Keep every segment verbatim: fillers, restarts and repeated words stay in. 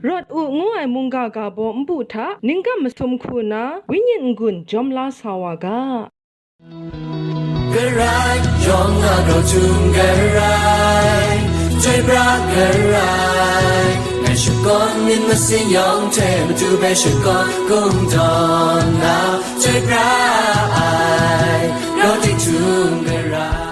Rawt u ngu ai mungga ga baw npu hta ningkam masum hku nna, wenyi n-gun jawm la sa wa ga. Karai yawng a grau htum karai, chyoi pra karai, ngai shakawn myit masin yawng hte matu hpe shakawn kungdawn na, chyoi pra ai, grau tik htum karai.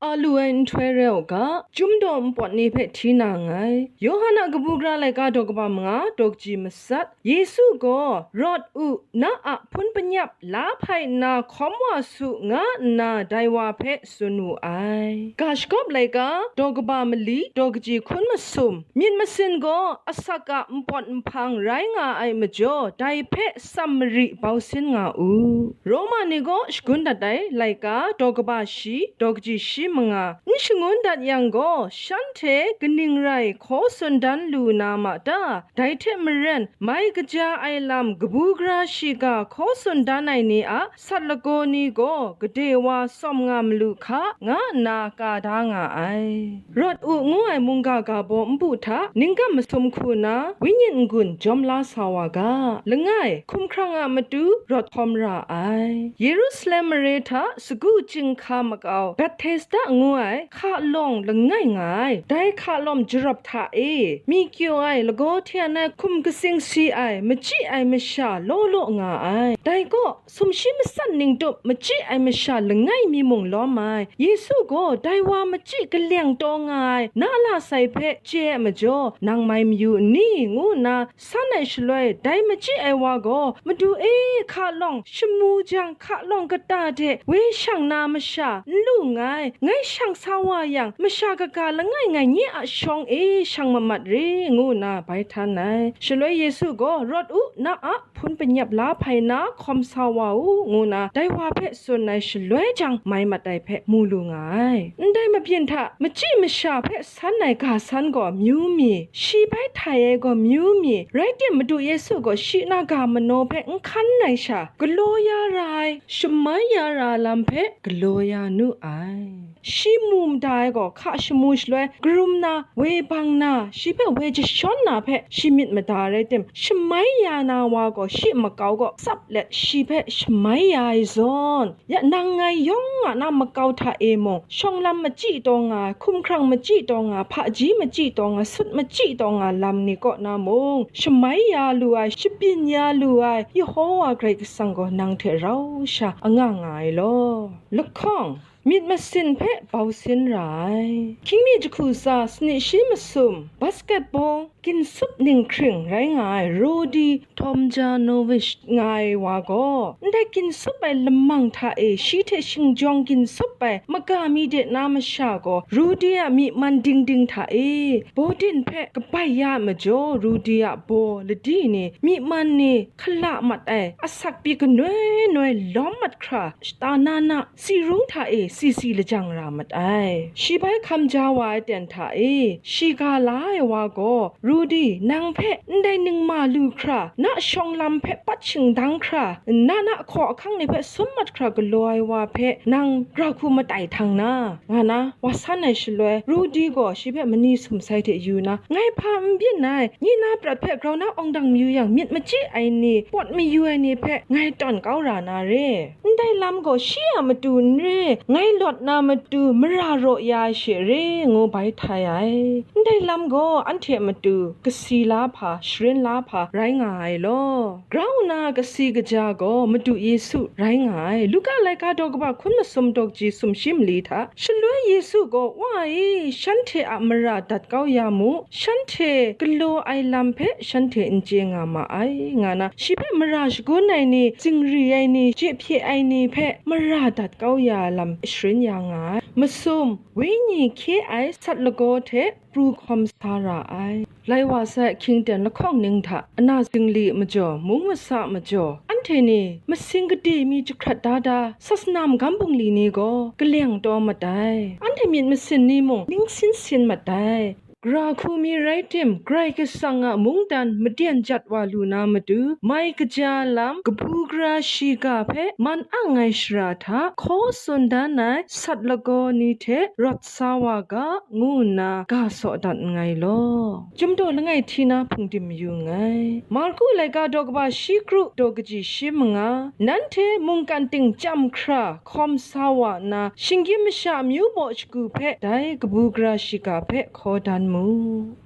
A lu ai nhtoi rai u ga, chyum daw npawt ni hpe hti na nngai. Yawhan a kabu gara laika daw kaba manga, daw kaji matsat, Yesu gaw, Rawt u, na a hpun panyap la hpai nna hkawm wa su, nga nna dai wa hpe tsun wu ai. Ga shagawp laika, daw kaba mali, daw kaji hkun masum, myit masin gaw asak a npawt nhpang rai nga ai majaw, dai hpe tsam mari bau sin nga u. Roma ni gaw shagun dat ai laika, daw kaba shi, daw kaji shi manga, n shangun dat yang gaw, shanhte kaning rai hkaw tsun dan lu na ma ta? Dai hte maren, mai kaja ai lam kabu gara shiga hkaw tsun dan ai ni a sat lagaw ni gaw gade wa tsawm nga malu hka, nga nna ka da nga ai. Rawt u ngu ai mungga ga baw npu hta ningkam masum hku nna, wenyi n-gun jawm la sa wa ga. Langai, hkumhkrang a matu rawt hkawm ra ai. Yerusalem mare hta sagu chyinghka makau Bethesda ngu ai hka lawng langai nga ai. Dai hka lawm jarawp hta e, myi kyaw ai lagaw hte anai hkum katsing si ai, machyi ai masha law law nga ai. Dai kaw, sumshi matsat ning tup machyi ai masha langai mi mung lawm ai. Yesu gaw dai wa machyi kaleng taw nga ai na la sai hpe chye ai majaw, nang mai mayu n ni? Ngu nna san ai shaloi, dai machyi ai wa gaw, Madu e, hka lawng shamu jang, hka lawng kata de woi shang na masha n lu nngai, ngai shang sa wa yang, masha kaga langai ngai nye a shawng e shang mamat re, ngu nna bai htan ai. Shaloi Yesu gaw, Rawt u, na a hpun panyap la hpai na hkawm sa wa u, ngu nna dai wa hpe tsun ai shaloi jang, mai mat ai hpe mu lu nga ai. Ndai mabyin hta machyi masha hpe san ai ga san gaw myu mi, shi bai htai ai gaw myu mi, rai tim, Madu Yesu gaw shi na ga manaw hpe n hkan ai sha, galaw ya ra ai, shamai ya ra ai lam hpe galaw ya nu ai. Shi mu mada ai gaw, hka shamu shaloi, karum na, woi bang na, shi hpe woi jashawn na hpe shi myit mada rai tim, shamai ya na wa gaw, shi makau gaw tsap let shi hpe shamai ya ai zawn, ya nang ngai yawng a na makau hta e mung, shawng lam machyi taw nga ai, hkumhkrang machyi taw nga ai, hpaji machyi taw nga ai, sut machyi taw nga ai lam ni kaw na mung, shamai ya lu ai, shabyin ya lu ai, Yehova Karai Kasang gaw nang hte rau sha anga nga ai law. Lahkawng, myit masin hpe bau sin ra ai. Hkying mi jahku tsa sanit shi masum, basketball ginsup ninghkring rai nga ai Rudy Tomjanovich nga ai wa gaw, ndai ginsup ai lamang hta e shi hte shingjawng ginsup ai maga mi de na masha gaw, Rudy a myi man dingding hta e baw din hpe kabai ya ai majaw, Rudy a baw ladi ni, myi man ni hkala mat ai, asak pyi kanoi noi lawm mat hkra, shata na na, si rung hta e si si lajang ra mat ai. Shi bai hkam ja wa ai ten hta e, shi ga la ai wa gaw, Rudy, nang hpe ndai ningma lu hkra, na shawng lam hpe pat shingdang hkra, na na hkaw ahkang ni hpe sum mat hkra galaw ai wa hpe nang ra hku matai htang na, nga na, wa san ai shaloi, Rudy gaw shi hpe mani sum sai hte yu na, ngai hpa n byin ai, nye na prat hpe grau na awng dang mayu yang, myit machyi ai ni, pawt mayu ai ni hpe ngai tawn kau ra na re. Ndai lam gaw shi a matu n re, ngai lawt na matu mara raw ya ai she re, ngu bai htai ai. Ndai lam gaw anhte a matu kasi la hpa, sharin la hpa rai nga ai law. Grau nna kasi kaja gaw Madu Yesu rai nga ai. Luka laika daw kaba hkun masum daw kaji sumshi mali hta, shaloi Yesu gaw, Wa e, shanhte a mara dat kau ya mu, shanhte galaw ai lam hpe shanhte n chye nga ma ai, nga na, shi hpe mara shagun ai ni, zingri ai ni, chye hpye ai ni hpe mara dat kau ya ai lam sharin ya nga ai. Masum, wenyi hkye ai sat lagaw hte pru hkawm sa ra ai. Lai wa sai hkying ten lahkawng ning hta, ana zingli majaw, mung masa majaw, anhte ni masing gade mi jahkrat da da, sasnam gam bungli ni gaw kaleng taw mat ai. Anhte myit masin ni mung ning sin sin mat ai. Gara hku mi rai tim, Karai Kasang a mungdan maden jat wa lu na matu, mai kaja lam, kabu gara shiga hpe man ang ai shara hta hkaw tsun dan ai sat lagaw ni hte rawt sa wa ga, ngu nna ga saw dat nngai law. Chyum daw langai hti na hpung dim mayu nngai. Marku laika daw kaba shi kru daw kaji shi manga, nanhte mungkan ting chyam hkra hkawm sa wa nna, shinggyim masha amyu baw shagu hpe dai kabu gara shiga hpe hkaw dan mu.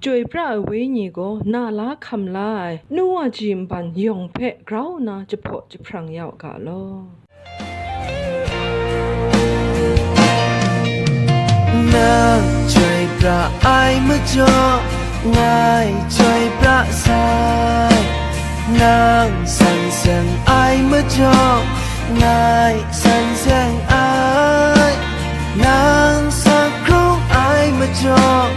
Chyoi pra ai Wenyi gaw na la hkam la ai, nu wa ji nban yawng hpe grau nna jahpaw jahprang ya u ga law. Nang chyoi pra ai majaw, ngai chyoi pra sai. Nang san seng ai majaw, ngai san seng ai. Nang sa hkrung ai majaw,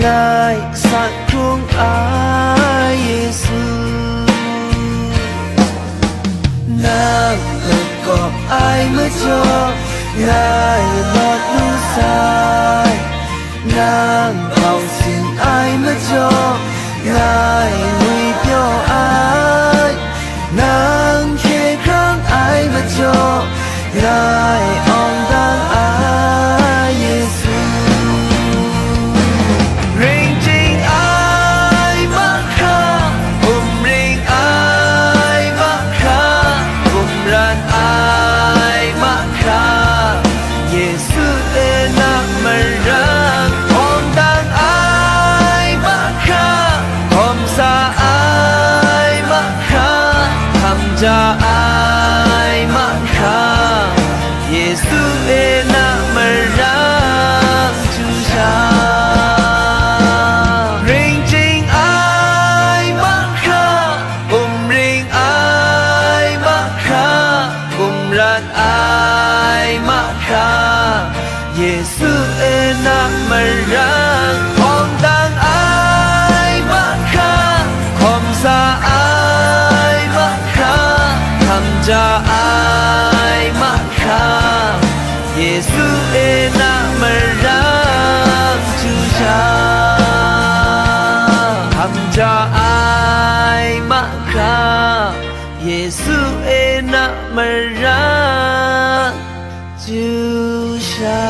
ngai sa hkrung ai, Yesu. Nang lagaw ai majaw, ngai lawt lu sai. Nang hpau sin ai majaw, ngai ngwipyaw ai. Nang hkye hkrang ai majaw, ngai awng dang ai, Yesu. Ring chying ai mahkra, hkum ring ai mahkra, hkum ran ai mahkra, Yesu e na marang, awng dang ai mahkra, hkawm sa ai mahkra, hkam ja ai mahkra, Yesu e na marang chyu sha. Ring chying ai mahkra, hkum ring ai mahkra, hkum ran ai mahkra, Yesu e na marang, hkawm dang ai mahkra, hkawm sa ai mahkra, hkam ja ai mahkra, Yesu e na marang chyu sha. Hkam ja ai mahkra, Yesu e na marang chyu sha.